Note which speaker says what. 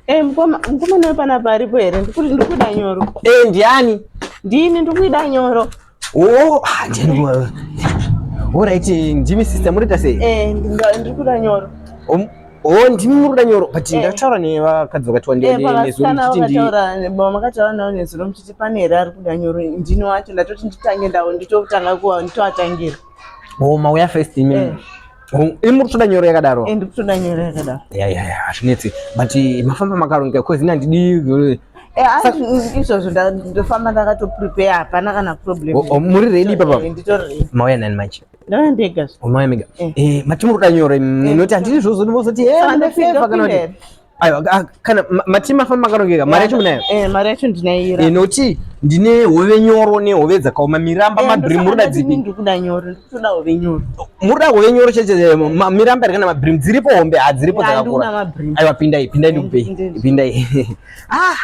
Speaker 1: Eh, mukoma mukomana wepanapa aripo here? Ndikuti ndikuda nyoro.
Speaker 2: Eh, ndiani?
Speaker 1: Ndini ndikuida nyoro.
Speaker 2: Oh, ah, ndiani? Alright, ndimi sister murita sei?
Speaker 1: Eh, ndikuda nyoro.
Speaker 2: Um, oh, ndimi murikuda nyoro, but ndataura nevakadzi vakati wandei
Speaker 1: Eh,
Speaker 2: nezuro
Speaker 1: pavasikana
Speaker 2: muchiti ndi
Speaker 1: vakataura baba makataura navo nezuro muchiti pane here ari kuda nyoro ndini wacho ndatoti nditange ndawo nditotanga kuwa nditoatangira.
Speaker 2: Oh, mauya first imi.
Speaker 1: Eh.
Speaker 2: Oh, imi muri kutoda nyoro yakadaro.
Speaker 1: Eh, ndikutoda nyoro yakadaro.
Speaker 2: Ya ya ya, hazvinetsi. But mafamba makarongeka cause ini handidi
Speaker 1: Eh, izvozvo ndofamba ndakatoprepare hapana kana problem.
Speaker 2: Oh, oh, muri ready papa?
Speaker 1: Eh, nditori ready.
Speaker 2: Mauya nani manje?
Speaker 1: Ndauya ndega.
Speaker 2: Oh, mauya mega.
Speaker 1: Eh.
Speaker 2: Eh, mati muri kuda nyoro imi. Noti handidi izvozvo ndimozoti eh,
Speaker 1: Saka
Speaker 2: ndofeva kana kuti.
Speaker 1: ndopinda here?
Speaker 2: Aiwa, kana mati mafamba makarongeka, mari yacho munayo?
Speaker 1: Eh, mari yacho ndinaira.
Speaker 2: Eh, noti ndine hove nyoro nehove dzakaoma miramba
Speaker 1: Eh,
Speaker 2: mabrim
Speaker 1: ndosaka
Speaker 2: muruda
Speaker 1: ndati
Speaker 2: dzipi?
Speaker 1: ndikuda nyoro, ndikutoda hove nyoro.
Speaker 2: Muruda hove nyoro chete miramba here kana mabrim dziripo hombe hadziripo
Speaker 1: Ya,
Speaker 2: dzakakura.
Speaker 1: ndikuda mabrim.
Speaker 2: Aiwa, pindai, pindai
Speaker 1: Eh,
Speaker 2: ndikupei.
Speaker 1: ndizvo.
Speaker 2: Pindai. Ah,